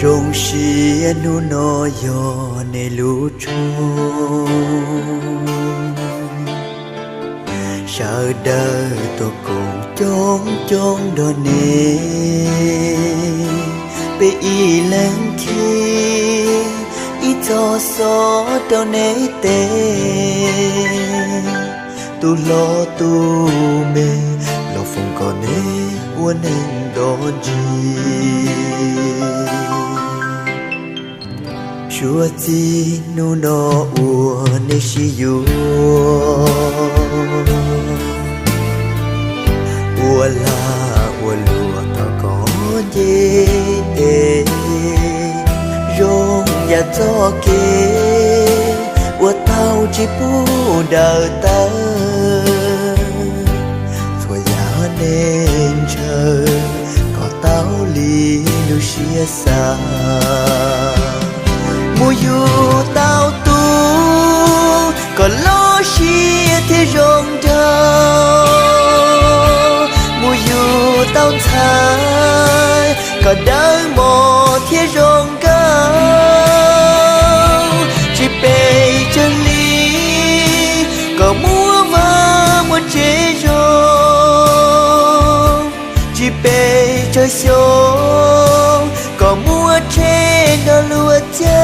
Zoo siab hnub no yog nej lub tshooj, sawv daws tuaj koom coob coob nrog nej, peb ib leeg qhib ib txoj xov rau nej teb. Tus hlob tus me, los foom kom nej ua neeg nto ntsis. Suav txij hnub no uas nej sib yuav, ua lag ua luam tau koj nce tes, zoo yam txoj kev uas tau tsis pub daws tawv. Txhua yam nej ntshaw kom tau li lub siab xav. Mus yug tau tus kom loj siab thiab zoo nraug, mus yug tau ntxhais kom dawb mos thiab zoo nkauj. Tsis pes tsawg hli kom muaj vaj muaj tsev zoo, tsis pes tsawg xyoo kom muaj tsheb nrog luag caij.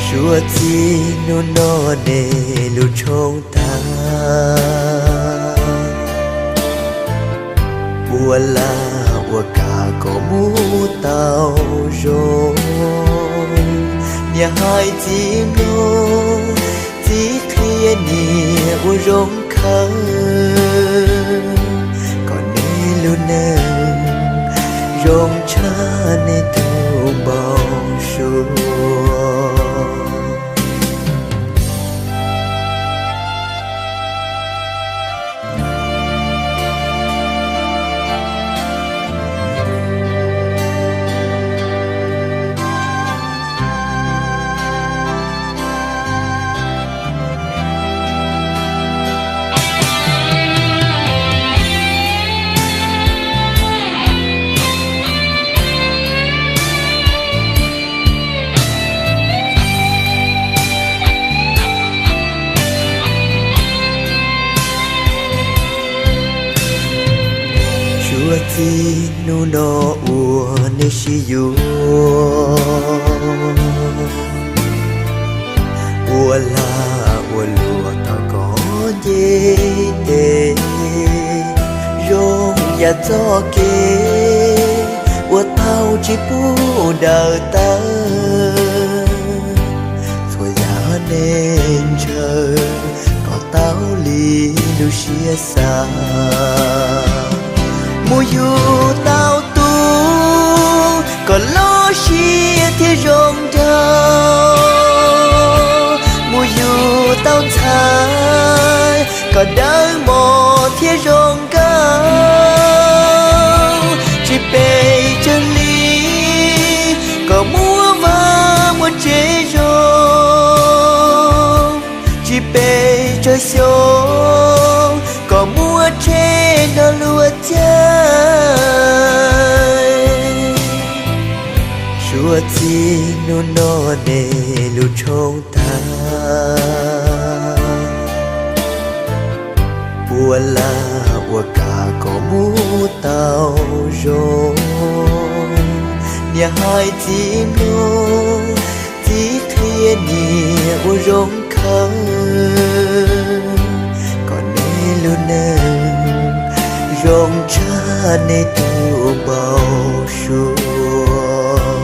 Suav txij hnub no nej lub tshooj tag, ua lag ua kam kom mus tau zoo. Niam hais txiv mloog, txiv qhia niam ua zoo khawv, kom nej lub neej zoo tshaj nej tus npau suav. Suav txij hnub no uas nej sib yuav, ua lag ua luam tau koj nce tes, zoo yam txoj kev uas tau tsis pub daws tawv. Txhua yam nej ntshaw kom tau li lub siab xav. Mus yug tau tus kom loj siab thiab zoo nraug, mus yug tau ntxhais kom dawb mos thiab zoo nkauj. Tsis pes tsawg hli kom muaj vaj muaj tsev zoo, tsis pes tsawg xyoo kom muaj tsheb nrog luag caij. Suav txij hnub no nej lub tshooj tag, ua lag ua kam kom mus tau zoo. Niam hais txiv mloog, txiv qhia niam ua zoo khawv, kom nej lub neej zoo tshaj nej tus npau suav,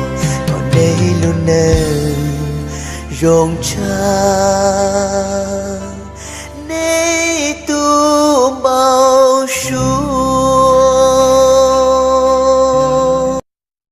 kom nej lub neej zoo tshaj